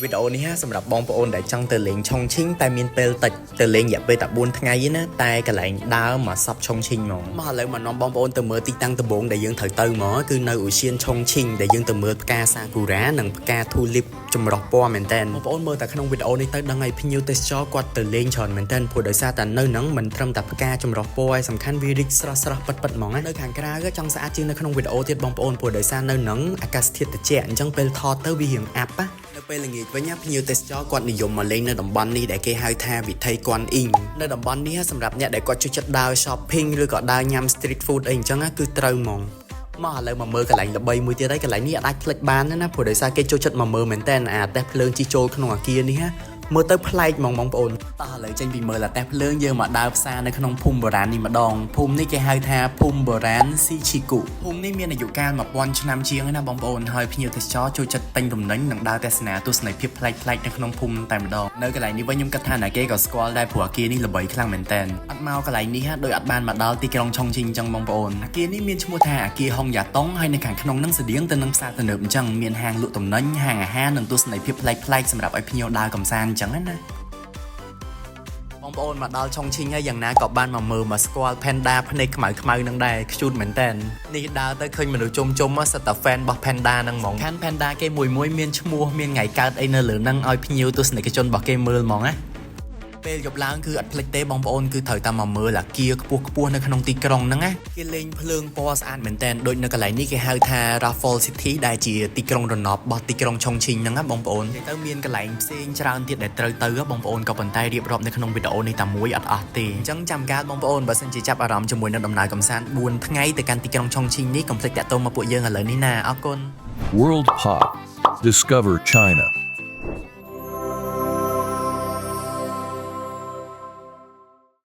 វីដេអូនេះសម្រាប់បងប្អូនដែលចង់ទៅលេងឆុងឈិងតែមានពេលតិចទៅលេងរយៈពេលតែ4ថ្ងៃទេណាតែកន្លែងដើមមកសពឆុងឈិងហ្មងមកឥឡូវមកនាំបងប្អូនទៅមើលទីតាំងដំបូងដែលយើងត្រូវទៅមកគឺនៅឧទ្យានឆុងឈិងដែលយើងទៅមើលផ្កាសាគូរ៉ានិងផ្កាធូលីបចម្រុះពណ៌មែនតើបងប្អូនមើលតែក្នុងវីដេអូនេះទៅដឹងហើយភ្ញៀវទេសចរគាត់ទៅលេងច្រើនមែនតើព្រោះដោយសារតែនៅហ្នឹងមិនត្រឹមតែផ្កាចម្រុះពណ៌ឯសំខាន់វារីកស្រស់ស្រស់ពិតពិតហ្មងណានៅខាងក្រៅក៏ចង់ស្អាតជាងនៅក្នុងវីដេអូទៀតបងប្អូនព្រោះដោយសារនៅហ្នឹងអាកាសធាតុត្រជាក់អញ្ចឹងពេលថតទៅវារៀងអាប់ណា នៅពេលល្ងាចវិញណាភ្ញៀវទេសចរគាត់និយមមកលេងនៅតំបន់នេះដែលគេហៅថាវិថីគន់អ៊ីងនៅតំបន់នេះសម្រាប់អ្នកដែលគាត់ចូលចិត្តដើរ shopping ឬក៏ដើរញ៉ាំ street food អីអញ្ចឹងណាគឺត្រូវហ្មងមកឥឡូវមកមើលកន្លែងល្បីមួយទៀតហើយកន្លែងនេះអាចភ្លេចបានទេណាព្រោះដោយសារគេចូលចិត្តមកមើលមែនតើអាតេះភ្លើងជិះចូលក្នុងអាគារនេះណាមើលទៅប្លែកហ្មងបងប្អូនតោះឥឡូវចេញពីមើលអាតេះភ្លើងយើងមកដើរផ្សារនៅក្នុងភូមិបុរាណនេះម្ដងភូមិនេះគេហៅថាភូមិបុរាណស៊ីឈីគុភូមិនេះមានអាយុកាល1000ឆ្នាំជាងណាបងប្អូនហើយភ្ញៀវទេសចរចូលចិត្តទិញទំនិញនិងដើរទស្សនាទស្សនីយភាពប្លែកៗនៅក្នុងភូមិតែម្ដងនៅកន្លែងនេះវិញខ្ញុំគិតថាណាគេក៏ស្គាល់ដែរព្រោះអាគារនេះល្បីខ្លាំងមែនតើអត់មកកន្លែងនេះដោយអត់បានមកដល់ទីក្រុងឆុងឈិងអញ្ចឹងបងប្អូនអាគារនេះមានឈ្មោះថាអាគារហុងយ៉ាតុងហើយនៅខាងក្នុងនឹងស្តៀងទៅនឹងផ្សារទំនើបអញ្ចឹងមានហាងលក់ទំនិញហាងអាហារនិងទស្សនីយភាពប្លែកៗសម្រាប់ឲ្យភ្ញៀវដើរកម្សាន្តអញ្ចឹងណា បងប្អូនមកដល់ឆុងឈិងហើយយ៉ាងណាក៏បានមកមើលមកស្គាល់ Panda ភ្នែកខ្មៅខ្មៅនឹងដែរខ្ជូតមែនតើនេះដើរទៅឃើញមនុស្សជុំជុំមកសិតតែ fan របស់ Panda ហ្នឹងហ្មងខាន Panda គេមួយមួយមានឈ្មោះមានថ្ងៃកើតអីនៅលើហ្នឹងឲ្យភ្ញៀវទស្សនិកជនរបស់គេមើលហ្មងណា ពេលយប់ឡើងគឺអត់ភ្លេចទេបងប្អូនគឺត្រូវតាមមកមើលអាគារខ្ពស់ខ្ពស់នៅក្នុងទីក្រុងហ្នឹងណាគេលេងភ្លើងពណ៌ស្អាតមែនតើដូចនៅកន្លែងនេះគេហៅថា Raffles City ដែលជាទីក្រុងរណបរបស់ទីក្រុងឆុងឈិងហ្នឹងណាបងប្អូននិយាយទៅមានកន្លែងផ្សេងច្រើនទៀតដែលត្រូវទៅបងប្អូនក៏ប៉ុន្តែរៀបរាប់នៅក្នុងវីដេអូនេះតែមួយអត់អស់ទេអញ្ចឹងចាំកាលបងប្អូនបើសិនជាចាប់អារម្មណ៍ជាមួយនឹងដំណើរកម្សាន្ត4ថ្ងៃទៅកាន់ទីក្រុងឆុងឈិងនេះកុំភ្លេចតាក់ទងមកពួកយើងឥឡូវនេះណាអរគុណ World Pop. Discover China.